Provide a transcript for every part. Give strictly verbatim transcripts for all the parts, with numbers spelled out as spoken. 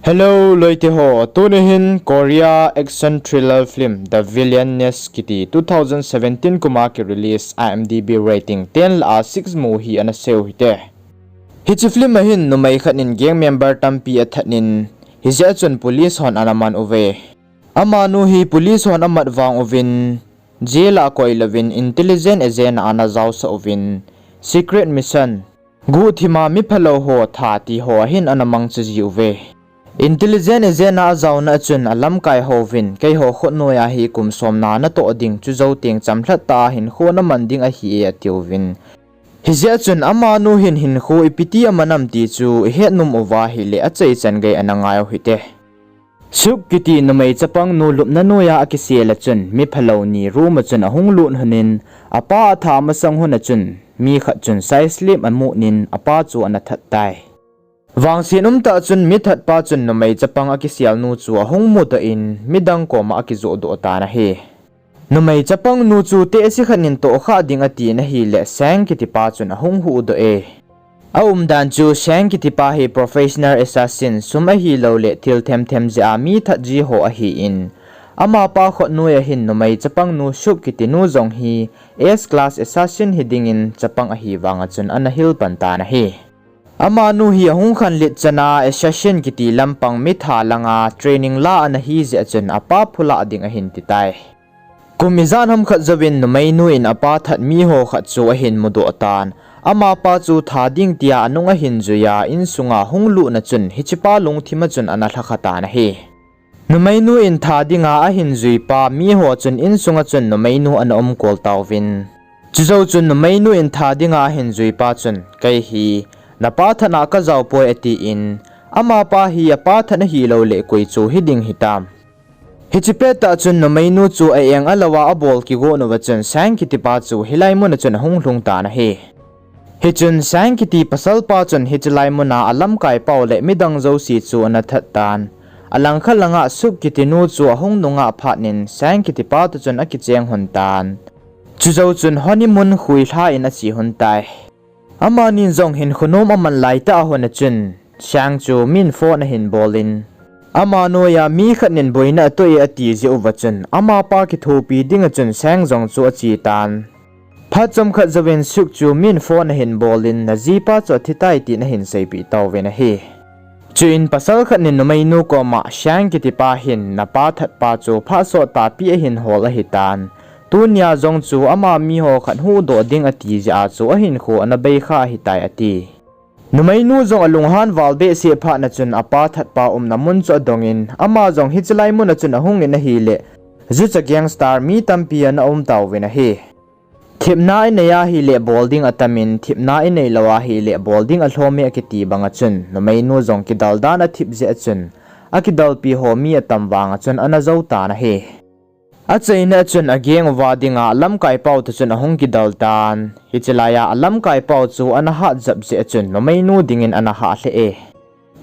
Hello loite ho, tuni hin Korea action thriller film The Villainess kiti two thousand seventeen kuma ki release IMDb rating ten lah a six mu hi ana seu hite. Hiche film a hin numei khat in gang member tampi athat in, hijeh a chun police hon ana man uve. Amanu hi police hon amat vang uvin, jail a koi louvin intelligence agent a ana jaosah uvin, secret mission, guhthima miphalou ho that ti ho ahin ana mangcha ji uve. Intelligence agent a ajaona a chun alamkai houvin, keiho khutnoi a hi kum somna natoh ding, chujou teng chamlhat tah a hinkho naman ding ahi e atiuvin. Hijeh a chun amanu hin hinkho ipi ti aman am ti chu ihet nom uva ahileh achaichan gei ana ngai u hite. Suk kiti numei chapang nu lupna noiya akisel a chun miphalou ni room a chun ahung lut lhonin, apa atha masang lhon a chun mi khat chun side slip amut in apa chu ana that tai. Vangset umtah chun mi thatpa chun numei chapang akisel nu chu ahung mudoh in midang koma akijohdoh tan ahi. Numei chapang nu chu tehse khat in tohkhah ding atin ahileh Sang kitipa chun ahung huhdoh e. Aumdan chu Sang kitipa hi professional assassin, sum ahilouleh thil themthem jeh a mi that ji ho ahin, amapa khutnoi a hin numei chapang nu Suk kiti nu jong hi S class assassin hidingin chapang ahi vanga chun ana hil pan tan ahi. Amanu hi ahung khanlet chana assassin kiti lampang mitha langa training la ana hi jeh a chun apa phulah ding ahin titai. Kum ijat ham khat jouvin numeinu in apa that miho khat chu ahin mudoh tan, amapa chu tha ding tia anung ahin juiya insunga hung lutna chun hichepa lungthim a chun ana lhakha tan ahi. Numeinu in tha dinga ahin juipa miho chun insunga chun numeinu ana umkol tauvin. Chujou chun numeinu in tha dinga ahin juipa chun, kei hi napa thatna kajao poi atin, amapa hi apa that ahilouleh koi chu hiding hitam. Hiche pettah chun numeinu chu a-eng alouva abol kigot uva chun Sang kitipa chu hilai muna chun ahung lhung tan ahi. Hichun Sang kiti pasalpa chun hiche lai muna alamkaipau le midang jouse chu ana that tan. Alangkhat langa Suk kiti nu chu ahung nungah phatnin Sang kitipa toh chun akicheng lhon tan. Chujou chun honeymoon khuilha in ache lhon tai. Amanin jong hinkho nom aman laitah a lhon a chun, Sang chu min phone ahin bolin, ama noiya mi khat nin boina atoh e ati jeh uva chun, amapa kithopi dinga chun Sang jong chu ache tan. Phat chomkhat jouvin Suk chu min phone ahin bolin, najipa chu athitai tin ahin seipeh tauvin ahi. Chuin pasal khat nin numeinu koma, Sang kitipa hin napa thatpa chu phat sot tahpi ahin hol ahitan. Tunia jong chu ama miho khat huhdoh ding ati jeh a chu ahinkho ana beikha ahitai ati. Numeinu jong alunghan val behseh phatna chun apa thatpa umna mun chu adongin, ama jong hiche lai muna chun ahungin ahileh, jucha gangster mi tampi ana um tauvin ahi. Thepna inei ahileh bol ding atamin, thepna inei lou ahileh bol ding alhom e akiti banga chun, numeinu jong kidal dan athip jeh a chun, akidalpi ho mi atam vanga chun ana jou tan ahi. Achaina a chun ageng uva dinga alamkaipau toh chun ahung kidal tan. Hiche laiya alamkaipau chu ana hat jep jeh a chun numeinu dingin ana hah lheh e.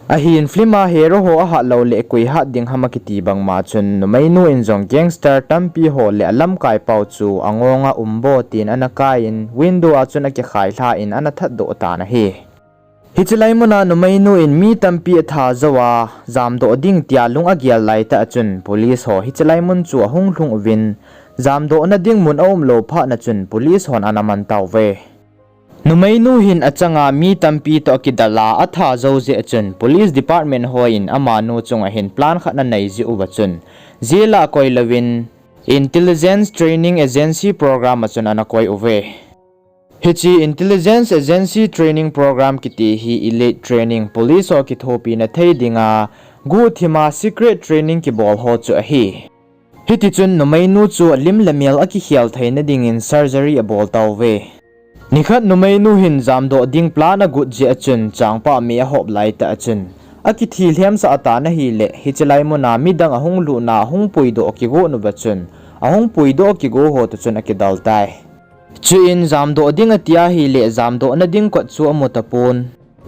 Ahin film a hero ho ahat louleh koi hat ding ham akiti bangma chun numeinu in jong gangster tampi ho le alamkaipau chu angonga umbo tin ana kaiyin window a chun akikhai lhan ana thatdoh tan ahi. Hiche lai muna numeinu in mi tampi atha jouva jamdoh ding tia lung agel laitah a chun police ho hiche lai mun chu ahung lhung uvin, jamdohna ding mun aumlou phatna chun police hon ana man tauve. Numeinu hin achanga mi tampi toh akidal a atha jou jeh a chun police department hon amanu chunga hin plan khat anei jeh uva chun, jail a koi louvin Intelligence Training Agency Program a chun ana koi uve. Hiche Intelligence Agency Training Program kiti hi elite training, police ho kithopina thei dinga guhthima secret training kibol ho chu ahi. Hitichun numeinu chu alim le mel akikhel theina dingin surgery abol tauve. Nikhat numeinu hin jamdoh ding plan agot jeh a chun changpah me ahop laitah a chun, akithi lhemsah atan ahileh hiche lai muna midang ahung lutna ahung puidoh kigot uva chun, ahung puidoh kigot ho toh chun akidal tai. Chuin jamdoh ding ati ahileh jamdohna ding kot chu amu tapon.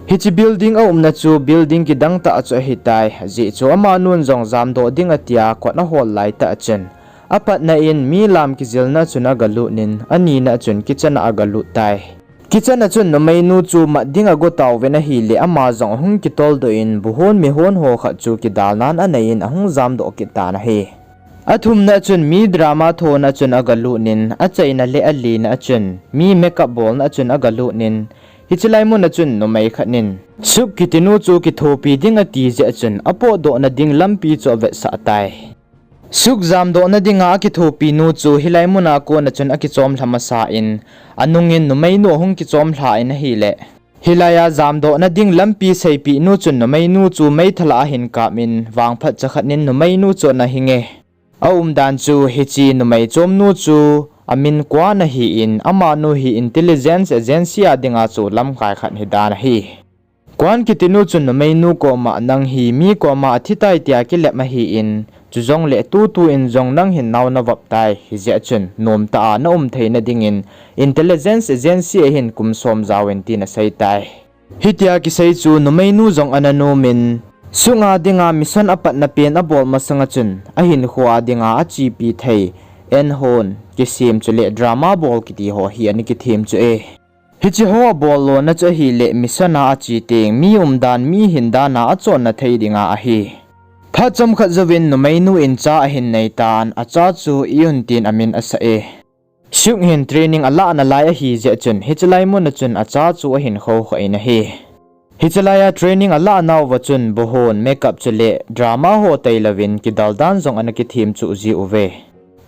Hiche building aumna chu building kidang tah chu ahitai, ajeh chu amanun jong jamdoh ding atia kot ahol laitah a chun, apatna in mi lam kijilna a chun agalut in, anina a chun kitchen a agalut tai. Kitchen a chun numeinu chu mat ding ago tauvin ahileh ama jong ahung kitoldoh in buhon mihon ho khat chu kidalnan anei in ahung jamdoh kit tan ahi. Athumna a chun mi drama thona a chun agalut in achaina le alina a chun mi makeup bolna a chun agalut in hiche lai mun a chun numei khat in Suk kitinu chu kithopi ding ati jeh a chun apotdohna ding lampi chu avetsah tai. Suk jamdohna dinga akithopinu chu hilai muna kona chun akichomlha masa in, anungin numeinu ahung kichomlha in ahileh, hilaiya jamdohna ding lampi seipehnu chun numeinu chu meithal a ahin kap in, vangphat chakhat in numeinu chu ana hinge. Aumdan chu hiche numei chomnu chu amin Kwan ahin, amanu hi intelligence agency a dinga chu lamkai khat hidan ahi. Kwan kitinu chun numeinu koma nang hi mi koma athitai tia kilep ahin, chujongleh tutu in jong nang hin nao navop tai, hijeh chun nomtah a naum theina dingin intelligence agency ahin kum som jaovin tin aseitai. Hitia kisei chu numeinu jong ana nomin, Suk a dinga mission apatna pen abol masanga chun ahinkhoa dinga achepi thei, en hon, kisem chuleh drama bol kiti ho hi ana kithem chu e. Hiche ho abol lona chu ahileh mission a ache teng mi umdan mi hindana achonna thei dinga ahi. Phat chomkhat jouvin numeinu in cha ahin neitan, acha chu Eun tin amin asah e. Suk hin training alah nalai ahijeh chun hiche lai mun a chun acha chu ahin khoukha in ahi. Hiche laiya training alah nauva chun buhon makeup chuleh drama ho tailouvin kidaldan jong ana kithem chuh jiuve.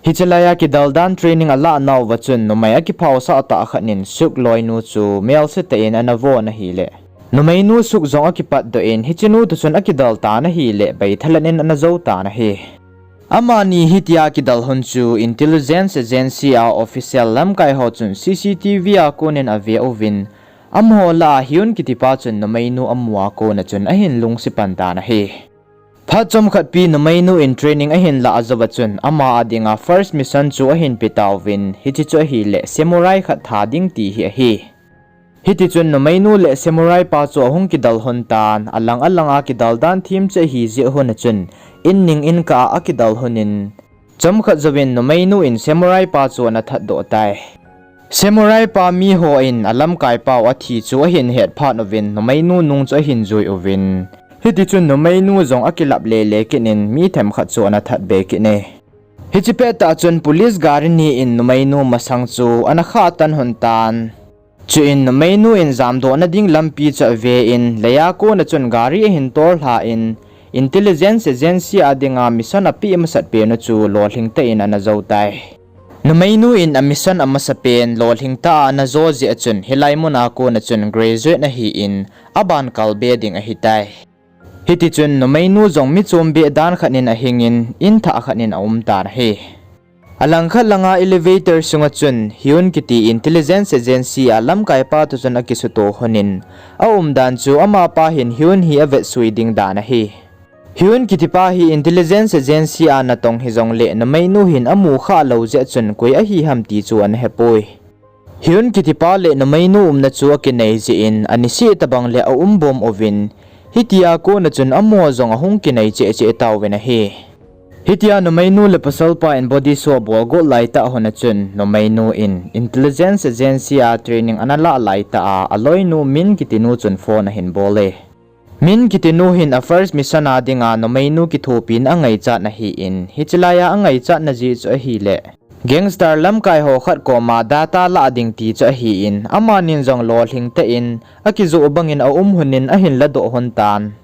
Hiche laiya kidaldan training alah nauva chun numei akiphaosah tah khat in Suk loinu chu melse tah in ana von ahileh, numeinu Suk jong akipatdoh in hichenu toh chun akidal tan ahileh beithalan in ana jou tan ahi. Amani hitia kidal lhon chu intelligence agency a official lamkai ho chun CCTV a konin ave uvin, amaho lah a Hyun kitipa chun numeinu amua kona chun ahin lungse pan tan ahi. Phat chomkhat pi numeinu in training ahin lah jouva chun ama a dinga first mission chu ahin petauvin, hiche chu ahileh samurai khat tha ding ti hi ahi. Hitichun numeinu le samurai pa chu ahung kidal lhon tan, alang alanga kidal dan them cheh ahijeh lhon a chun, in ning in kah a akidal lhonin, chomkhat jouvin numeinu in samurai pa chu ana thatdoh tai. Samurai pa mihon alamkai pau athi chu ahin het phat uvin numeinu nung chu ahin jui uvin, hitichun numeinu jong akilap lele kit in mi themkhat chu ana thatbe kit e. Hiche pettah chun police gari ni in numeinu masang chu ana khah tan lhon tan. Chuin numeinu in jamdohna ding lampi chu ave in, leiya kona chun gari ahin tol lha in, intelligence agency a dinga mission apeh masat pen u chu lolhing tah in ana jou tai. Numeinu in a mission amasapen lolhing tah a ana jou jeh a chun hilai muna kona chun graduate ahin, aban kalbe ding ahitai. Hitichun numeinu jong mi chombeh dan khat in ahingin, in thah khat in aum tan ahi. Alangkhat langa elevator sunga chun Hyun kiti intelligence agency a lamkaipa toh chun akisuto lhonin, aumdan chu amapa hin Hyun hi avetsui ding dan ahi. Hyun kitipa hi intelligence agency a natong hijongle numeinu hin amu khah lou jeh chun koi ahi ham ti chu ana hepoi. Hyun kitipa le numeinu umna chu akinei jeh in aniseh tobang le aumbom uvin, hitia kona chun amaho jong ahung kinei cheh cheh tauvin ahi. Hitia numeinu le pasalpa in body show abol got laitah lhon a chun numeinu in intelligence agency a training ana lah laitah a aloinu Min kitinu chun phone ahin bol e. Min kitinu hin a first mission a dinga numeinu kithopina angaichat ahin, hiche laiya angaichatna jeh chu ahile gangster lamkai ho khat koma data lah ding ti chu ahin, amanin jong lolhing tah in akijoh bangin aum lhonin ahin ladoh lhon tan.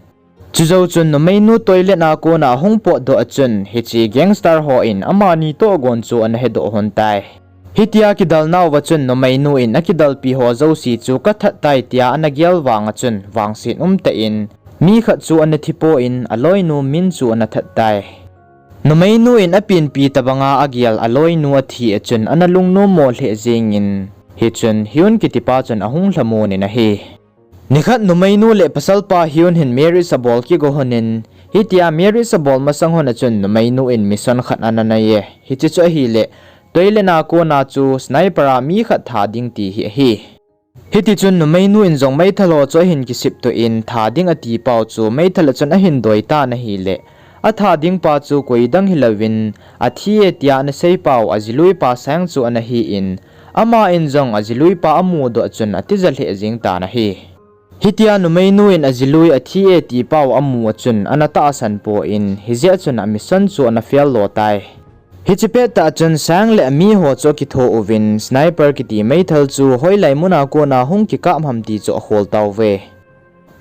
Chujou chun numeinu toilet a kona ahung potdoh a chun hiche gangster ho in amani tohgon chu ana hedoh lhon tai. Hitia kidalnauva chun numeinu in akidalpi ho jouse chu kathat tai tia ana gel vanga chun vangset umtah in mi khat chu ana thipon aloinu Min chu ana that tai. Numeinu in apenpi tobanga agel aloinu athi a chun ana lungnommo lheh jengin, hichun Hyun kitipa chun ahung lhamon in ahi. Nikhat numeinu le pasalpa Hyun hin marriage abol kigo lhonin, hitia marriage abol masang lhon a chun numeinu in mission khat ana nei e, hiche chu ahile toilet a kona chu sniper a mi khat tha ding ti hi ahi. Hitichun numeinu in jong meithal ho chu ahin kisiptoh in tha ding atipau chu meithal a chun ahin doi tan ahile, atha dingpa chu koidang hilouvin athi e tia ana seipau ajiluipa Sang chu ana hin, Ama in jong ajiluipa amudoh chun atija lheh jeng tan ahi. Hitia numeinu in ajilui athi e ti pau amu a chun ana tahsan poi, hijeh chun amission chu ana fail lo tai. Hiche pettah chun Sang le amiho chu akitho uvin, sniper kiti meithal chu hoilai muna kona hung kikap ham ti chu akhol tauve.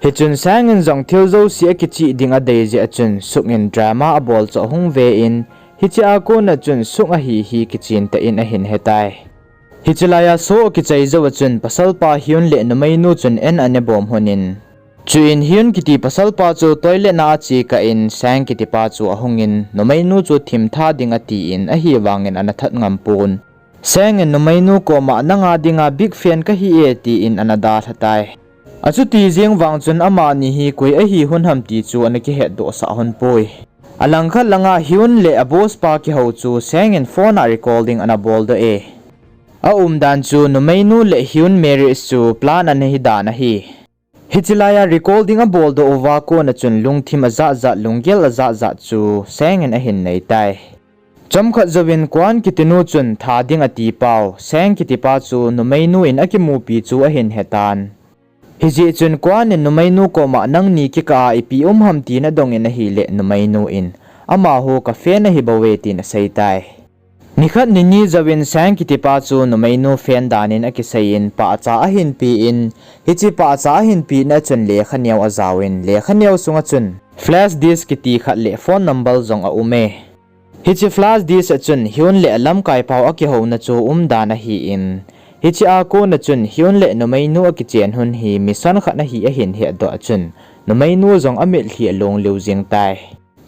Hichun Sang in jong thil jouse akichih ding adei jeh a chun Suk in drama abol chu ahung ve in, hiche a kona chun Suk ahi hi kichen tah in ahin hetai. Hiche laiya show akichai jou a chun pasalpa Hyun le numeinu chun en anebom lhonin, chuin Hyun kiti pasalpa chu toilet na ache kah in Sang kitipa chu ahungin, numeinu chu thim tha ding atin, ahivangin ana that ngam pon. Sang in numeinu koma, nanga dinga big fan kahi e, tin ana dalha tai. Achuti jeng vang chun amani hi koi ahi lhon ham ti chu ana kihetdohsah lhon poi. Alangkhat langa Hyun le a boss pa kihou chu Sang in phone a recording ana boldoh e. Aumdan chu numeinu le Hyun marriage chu plan ana hidan ahi. Hiche laiya recording aboldoh uva kona chun lungthim ajatjat, lunggel ajatjat chu Sang in ahin nei tai. Chomkhat jouvin Kwon kitinu chun tha ding ati pau, Sang kitipa chu numeinu in akimupi chu ahin hetan. Hijeh chun Kwon in numeinu koma, nangni kikah a ipi um ham tin adongin ahile numeinu in, amaho ka fan ahibouve tin aseitai. Nikhat nini jouvin Sang kitipa chu numeinu fan danin akiseiyin pahcha ahin pen, hiche pahcha ahin pena chun lekha neo ajaovin, lekha neo sunga chun flash disk kiti khat le phone number jong aume. Hiche flash disk a chun Hyun le alamkaipau akihouna chu umdan ahin, hiche a kona chun Hyun le numeinu akichen lhon hi mission khat ahi ahin hetdoh a chun numeinu jong amitlhi along leo jeng tai.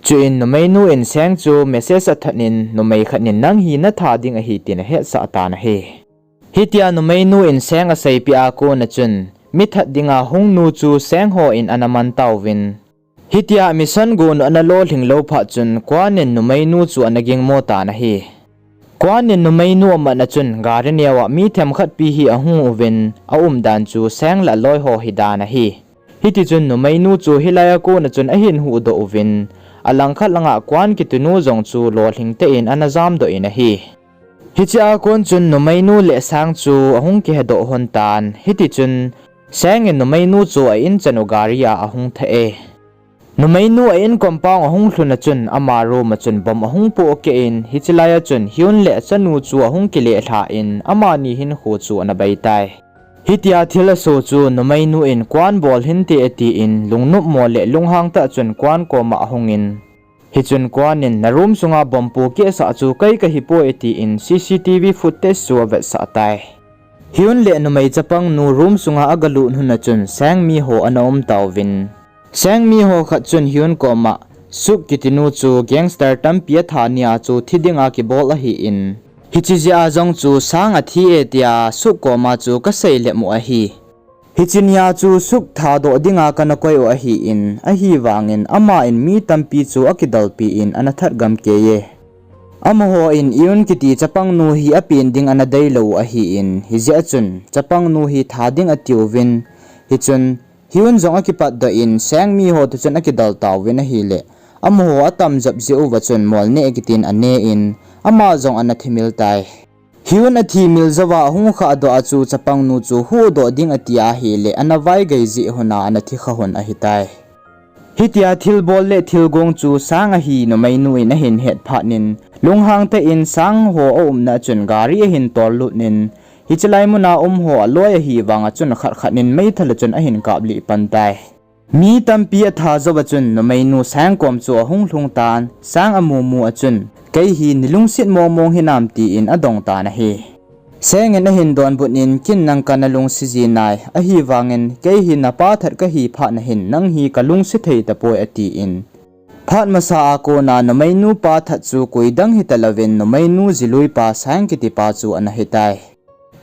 Chuin numeinu in Sang chu message athat in, numei khat in nang hi natha ding ahi tin ahetsah tan ahi. Hitia numeinu in Sang aseipeh a kona chun mithat dinga hungnu chu Sang ho in ana man tauvin, hitia mission gonu ana lolhing lou phat chun Kwon in numeinu chu ana gingmo tan ahi. Kwon in numeinu amatna chun gari neo a mi themkhat pi hi ahung uvin, aumdan chu Sang le aloiho hidan ahi. Hitichun numeinu chu hilai a kona chun ahin huhdoh uvin, alangkhat langa Kwon kitinu jong chu lolhing tah in ana jamdoh in ahi. Hiche a kon chun numeinu le Sang chu ahung kihedoh lhon tan, hitichun Sang in numeinu chu a in chan u gari a ahung thah e. Numeinu a in compound ahung lhun a chun ama room a chun bomb ahung pohkeh in, hiche lai a chun Hyun le achanu chu ahung kileh lhah in, amani hinkho chu ana beitai. Hitia thil asoh chu numeinu in Kwon bol hinte atin, lungnopmo le lunghang tah chun Kwon koma ahungin, hichun Kwon in, na room sunga bomb pohkeh sah chu kei kahipoi atin, C C T V footage chu avetsah tai. Hyun le numei chapangnu room sunga agalut lhun a chun Sang mi ho ana um tauvin, Sang mi ho khat chun Hyun koma, Suk kitinu chu gangster tampi atha nia chu thi dinga kibol ahin, hiche jeh a jong chu Sang athi e tia Suk koma chu kasei lemu ahi. Hiche nia chu Suk thadoh dinga kana koi u ahin, ahivangin aman mi tampi chu akidalpi in ana that gamkei e. Amaho in Hyun kiti chapangnu hi apen ding ana deilou u ahin, hijeh a chun chapangnu hi tha ding atiuvin, hichun Hyun jong akipatdoh in Sang mi ho toh chun akidal tauvin ahile, amaho atamjep jeh uva chun molneh kitin ane in, ama jong ana thimil tai. Hyun athimil jouva ahung khahdoh a chu chapangnu chu huhdoh ding ati ahile, ana vaigei jeh lhona ana thikha lhon ahitai. Hitia thilbol le thilgong chu Sang ahi numeinu in ahin het phatnin, lunghang tah in Sang ho aumna a chun gari ahin tollut in, hiche lai muna umho aloi ahivanga chun khat khat in meithal a chun ahin kaplih pan tai. Mi tampi atha jouva chun numeinu Sang kom chu ahung lhung tan, Sang amumu a chun, kei hi nalungset mongmong hinam tin adong tan ahi. Sang in ahin donbut in, ken nang kana lungset jinai, ahivangin kei hi napa that kahi phat nahin nang hi kalungset thei tapoi atin, phat masa a kona numeinu pa that chu koidang hitalouvin numeinu jiluipa Sang kitipa chu ana hitai.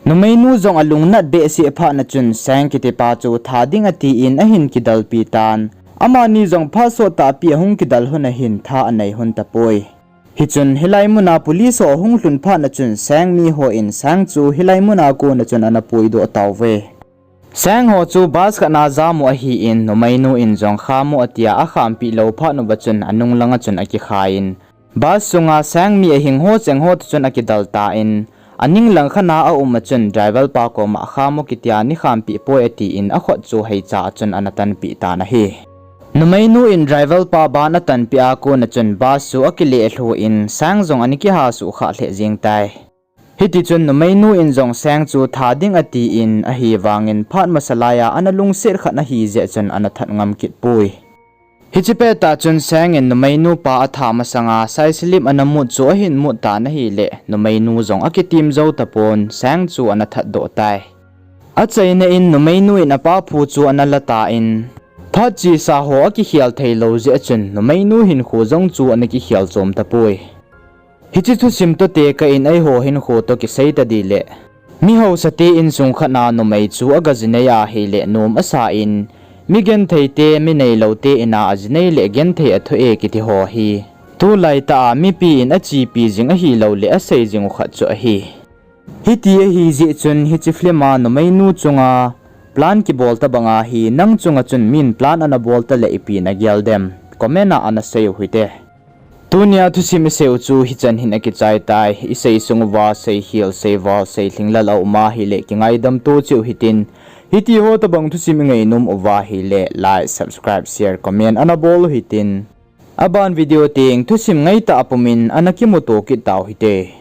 Numeinu jong alungnat behseh phat a chun Sang kitipa chu tha ding atin ahin kidalpi tan. Amani jong phat sottahpi ahung kidal lhon ahin tha anei lhon tapoi. Hichun hilai muna police ho ahung lhun phat a chun Sang mi ho in Sang chu hilai muna kona chun ana puidoh tauve. Sang ho chu bus khat na jamu ahin numeinu in jong khamu atia akhampeh lou phat uva chun anung langa chun akikhai in, bus sunga Sang mi ahing ho cheng ho toh chun akidal tan, aning langkhat a aum a chun driver pa koma khamo kitia nei khampeh poi atin akhut chu heicha a chun ana tanpeh tan ahi. Numeinu in driver pa ban atanpeh a kona chun bus chu akile lhu in Sang jong ana kiha suh kha lheh jeng tai. Hitichun numeinu in jong Sang chu tha ding atin ahivangin phat masa laiya ana lungset khat ahi jeh chun ana that ngam kit poi. Hiche pettah chun Sang in numeinu pa atha masanga side slip ana mut chu ahin mut tan ahileh numeinu jong akitim jou tapon Sang chu ana that doh tai. Achaina in numeinu in apa phu chu ana la tan, phat chesa ho akikhel theilou jeh chun numeinu hinkho jong chu ana kikhel chom tapoi. Hiche thusim toh tekah in eiho hinkho toh kisei tadih leh, mi haosate insung khat a numei chu aga jinei ahileh nom asa in, mi gentheite, mi neiloute in a ajinei leh genthei athoh e kiti ho hi tulaitah a mipi in achepi jing ahilouleh asei jing u khat chu ahi. Hiti ahijeh chun hiche film a numeinu chunga plan kibol tobang ahi, nang chunga chun min plan ana bol taleh ipi nagel dem, comment a ana sei u hite. Tunia thusim isei u chu hichan hin akichai tai. Isei sung uva seikhel, seival, seilhinglel aum ahileh kingaidam to cheh u hitin, hitiho tobang thusim ingainom uva ahileh like, subscribe, share, comment ana bol u hitin, aban video teng thusim ngaitah a pumin ana kimuto kit tau hite.